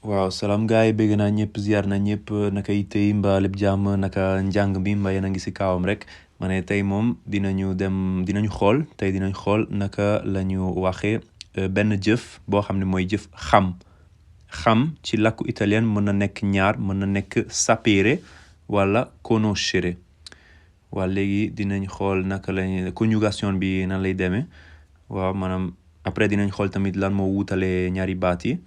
waaw salaam gars yi bëgg naa ñëpp ziar na ñëpp naka yitte yi mbaa lépp jàmm naka njàng bi mbaa yéen a ngi si kawam rek ma ne tey moom dinañu xool naka la ñu waxee benn jëf boo xam ne mooy jëf xam ci làkku italien mën na nekk ñaar mën na nekk sapere wala conoscere waaw léegi dinañ xool naka lañ conjugation bi nan lay demee waaw maanaam après dinañ xool tamit lan moo wuutale ñaari baat yi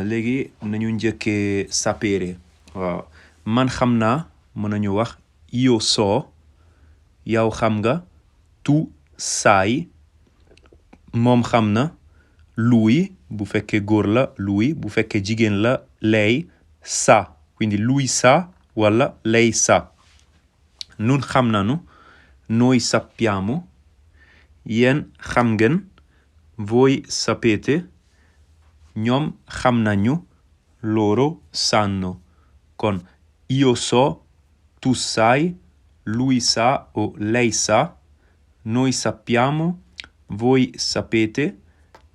léegi nañu njëkkee sapere waaw man xam naa mën nañu wax io so yow xam nga tu sai moom xam na lui bu fekkee góor la lui bu fekkee jigéen la lei sa quindi lui sa wala lei sa nun xam nanu noi sappiamo yéen xam ngeen voi sapete ñoom xam nañu loro sanno kon io so tu sai lui sa o lei sa noi sappiamo voi sapete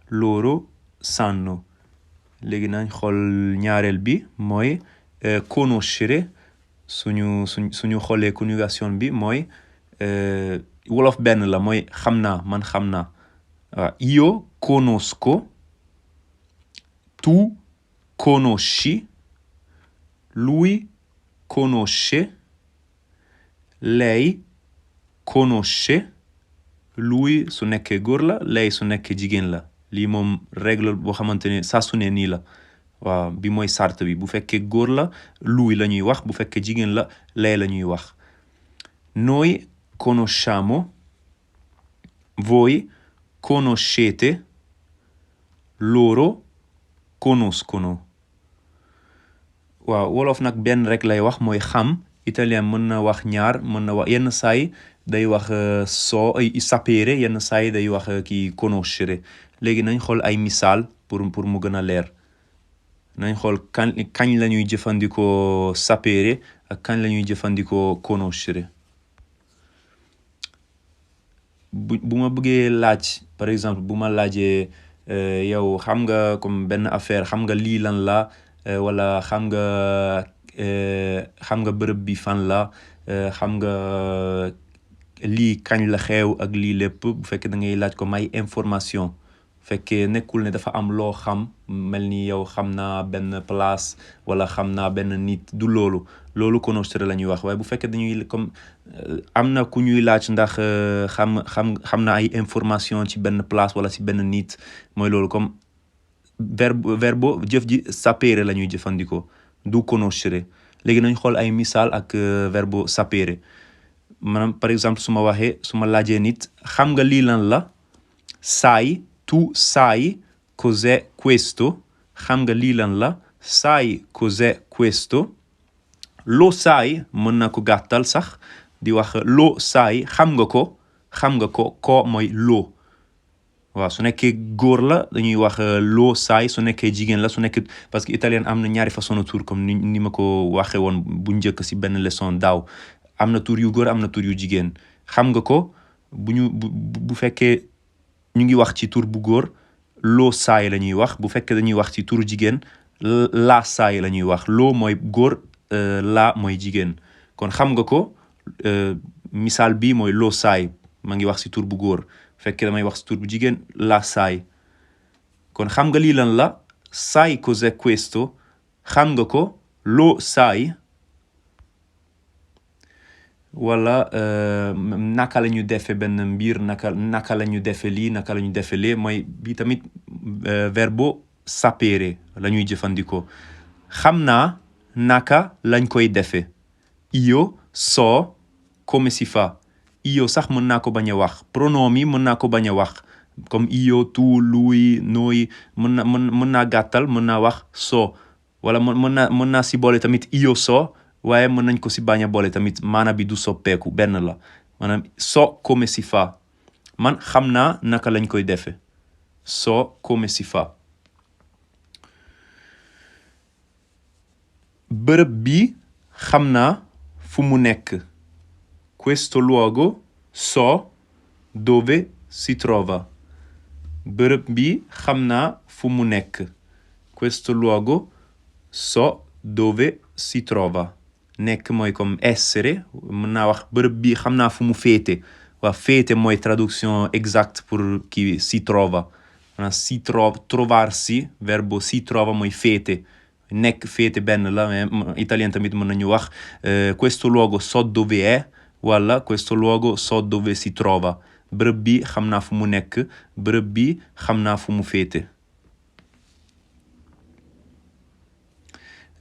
loro sanno léegi nañ xool ñaareel bi mooy conoscere suñu xoolee conjugation bi mooy wolof benn la mooy xam naa man xam naa waaw io conosco tu conosci lui conosce lei conosce lui su nekkee góor la lei su nekkee jigéen la lii moom règle boo xamante ne saa su ne nii la waaw bi mooy sart bi bu fekkee góor la lui la ñuy wax bu fekkee jigéen la lei la ñuy wax noi conosciamo voi conoscete loro conoscono waaw wolof nag benn rek lay wax mooy xam italien mën na wax ñaar mën na wax yenn saay day wax sapere yenn saay day wax kii conoscere léegi nañ xool ay misaal pour mu gën a leer nañ xool kañ la ñuy jëfandikoo sapere ak kañ la ñuy jëfandikoo conoscere bu ma bëggee laaj par exemple bu ma laajee yow xam nga comme benn affaire xam nga lii lan la wala xam nga bërëb bi fan la xam nga lii kañ la xew ak lii lépp bu fekkee da ngay laaj ko may information fekkee nekkul ne dafa am loo xam mel ni yow xam naa benn place wala xam naa benn nit du loolu conoscere la ñuy wax waaye bu fekkee dañuy comme am na ku ñuy laaj ndax xam na ay information ci benn place wala ci benn nit mooy loolu comme verbo jëf ji sapere la ñuy jëfandikoo du conoscere léegi nañ xool ay misaal ak verbo sapere maanaam par exemple su ma laajee nit xam nga lii lan la tu sai cos'è questo xam nga lii lan la sai cos'è questo lo sai mën na ko gàttal sax di wax lo sai xam nga ko mooy lo waaw su nekkee góor la dañuy wax lo sai su nekkee jigéen la su nekkee parce que italien am na ñaari façon tour comme ni ma ko waxee woon bu njëkk si benn leçon daaw am na tur yu góor am na tur yu jigéen xam nga ko bu fekkee ñu ngi wax ci tur bu góor lo sai la ñuy wax bu fekkee dañuy wax ci turu jigéen la sai la ñuy wax lo mooy góor la mooy jigéen kon xam nga ko misaal bi mooy lo sai ma ngi wax ci tur bu góor fekkee damay wax ci tur bu jigéen la sai kon xam nga lii lan la sai cos'è questo xam nga ko lo sai wala naka la ñu defe benn mbir naka la ñu defe lii naka la ñu defe lee mooy bi tamit verbo sapere la ñuy jëfandikoo xam naa naka lañ koy defe io so come si fa io sax mën naa ko bañ a wax pronomi mën naa ko bañ a wax comme io tu lui noi mën naa gàttal mën naa wax so wala mën naa si boole tamit io so waaye mën nañ ko si bañ a boole tamit maana bi du soppeeku benn la maanaam so come si fa man xam naa naka lañ koy defe so come si fa bërëb bi xam naa fu mu nekk questo luogo so dove si trova bërëb bi xam naa fu mu nekk questo luogo so dove si trova. Nekk mooy comme essere, mën naa wax bërëb bi xam naa fu mu féete. Waa féete mooy traduction exacte pour qui si trova. Si trovarsi, verbo si trova mooy féete. Nekk féete benn la, mais italien tamit mën nañu wax questo luogo so dove è, wala questo luogo so dove si trova. Bërëb bi xam naa fu mu nekk, bërëb bi xam naa fu mu féete.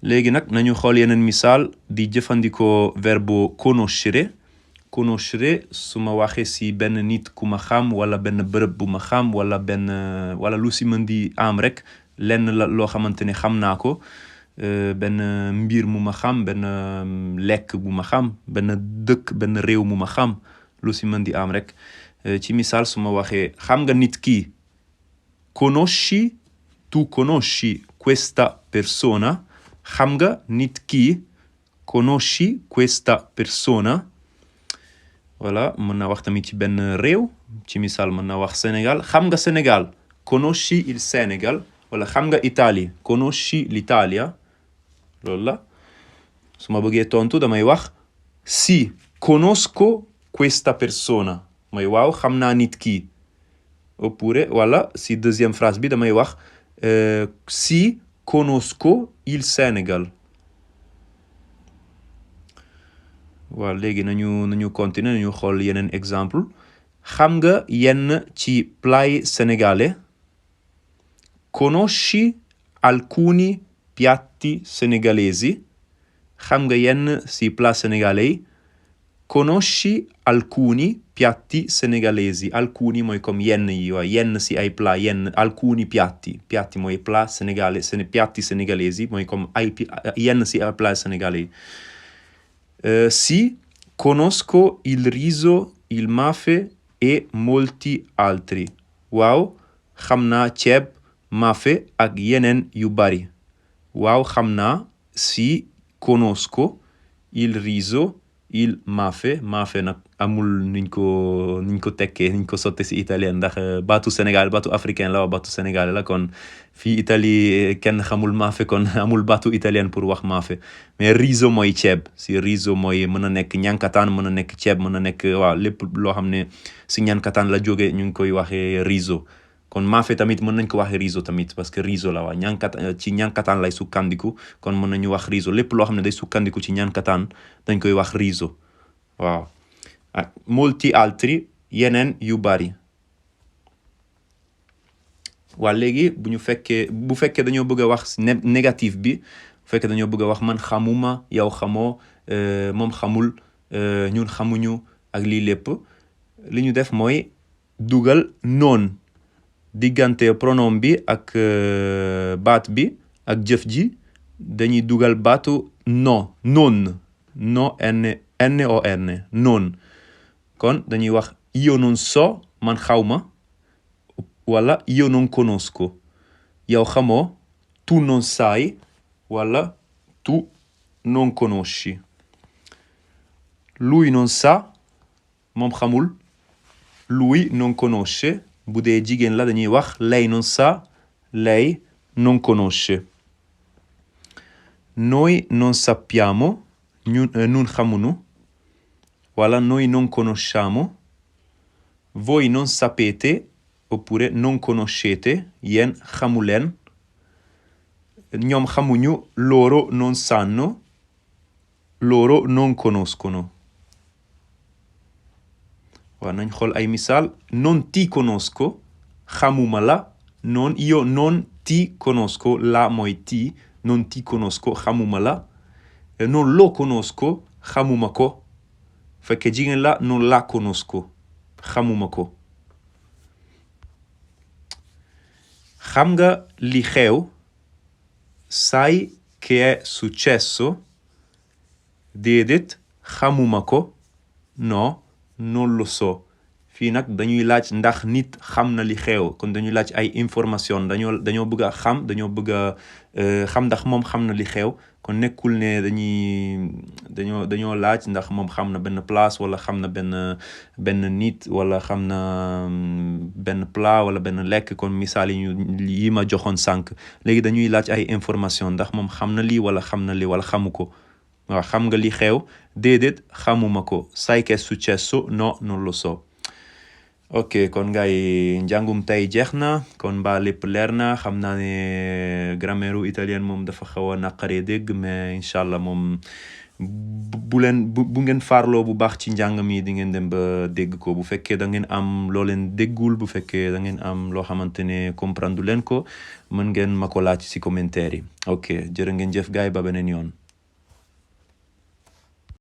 Léegi nag nañu xool yeneen misaal di jëfandikoo verbo conoscere. Conoscere su ma waxee si benn nit ku ma xam wala benn bërëb bu ma xam wala lu si mën di am rek lenn la loo xamante ne xam naa ko, benn mbir mu ma xam, benn lekk bu ma xam, benn dëkk, benn réew mu ma xam, lu si mën di am rek. Ci misaal su ma waxee xam nga nit ki, tu conosci questa persona. Xam nga nit ki, conosci questa persona. Voilà, mën naa wax tamit ci benn réew, ci misaal mën naa wax Sénégal. Xam nga Sénégal, conosci il Sénégal. Wala xam nga Italie, conosci l'Italia. Loolu la. Su ma bëggee tontu damay wax sì, conosco questa persona. Mooy waaw xam naa nit ki. Oppure voilà, si deuxième phrase bi damay wax sì, conosco il Sénégal. Waaw léegi nañu continuer, nañu xool yeneen exemple. Xam nga yenn ci play sénégalais. Conosci alcuni piatti senegalesi. Xam nga yenn ci plat sénégalais. Conosci alcuni piatti senegalesi. Alcuni mooy comme yenn yi, waa yenn ci ay plat, yenn alcuni piatti. Piatti mooy plat sénégalais, piatti senegalesi mooy comme yenn ci ay plat sénégalais. Sì, conosco il riso, il mafe e molti altri. Waaw, xam naa ceeb, mafe ak yeneen yu bari. Waaw, xam naa, sì, conosco il riso, il mafe. Mafe nag amul nuñ ko tekkee, nuñ ko sotte si italien ndax baatu Sénégal, baatu africain la, baatu sénégalais la, kon fii Italie kenn xamul mafe, kon amul baatu italien pour wax mafe. Mais riso mooy ceeb. Si riso mooy mën na nekk ñànkataan, mën na nekk ceeb, mën na nekk waaw lépp loo xam ne si ñànkataan la jóge ñu ngi koy waxee riso. Kon mafe tamit mën nañ ko waxee riso tamit parce que riso la waa ci ñànkataan lay sukkandiku, kon mën nañu wax riso. Lépp loo xam ne day sukkandiku ci ñànkataan dañ koy wax riso. Waaw. Molti altri, yeneen yu bari. waa léegi bu fekkee dañoo bëgg a wax négatif bi, bu fekkee dañoo bëgg a wax man xamuma, yow xamoo, moom xamul, ñun xamuñu ak lii lépp, li ñu def mooy dugal noon diggante pronom bi ak baat bi ak jëf ji. Dañuy dugal baatu no, non, non, non. Kon dañuy wax io non so, man xawma, wala io non conosco, yow xamoo, tu non sai, wala tu non conosci. Lui non sa, moom xamul, lui non conosce. Bu dee jigéen la dañuy wax lei non sa, lei non conosce. Noi non sappiamo, nun xamunu, wala noi non conosciamo. Voi non sapete, oppure non conoscete, yéen xamuleen. Ñoom xamuñu, loro non sanno, loro non conoscono. Waaw nañ xool ay misaal. Non ti conosco, xamuma la. Io non ti conosco, la mooy ti. Non ti conosco, xamuma la. Non lo conosco, xamuma ko. Fekkee jigéen la, non la conosco, xamuma ko. Xam nga li xew, sai che è successo. Déedéet, xamuma ko. No, non lo so. fii nag dañuy laaj ndax nit xam na li xew kon dañuy laaj ay information dañoo bëgg a xam dañoo bëgg a xam ndax moom xam na li xew kon nekkul ne dañoo laaj ndax moom xam na benn place wala xam na benn nit wala xam na benn plat wala benn lekk kon misaal yi ma joxoon sànq léegi dañuy laaj ay information ndax moom xam na lii wala xam na lii wala xamu ko waaw xam nga li xew déedéet xamuma ko sai che è successo no non lo so ok kon gars yi njàngum tey jeex na kon mbaa lépp leer na xam naa ne grammaire italien moom dafa xaw a naqaree dégg mais incha allah moom bu ngeen farloo bu baax ci njàng mi di ngeen dem ba dégg ko bu fekkee da ngeen am loo leen déggul bu fekkee da ngeen am loo xamante ne comprendre leen ko mën ngeen ma ko laaj ci commentaire yi ok jërë ngeen jëf gars yi ba beneen yoon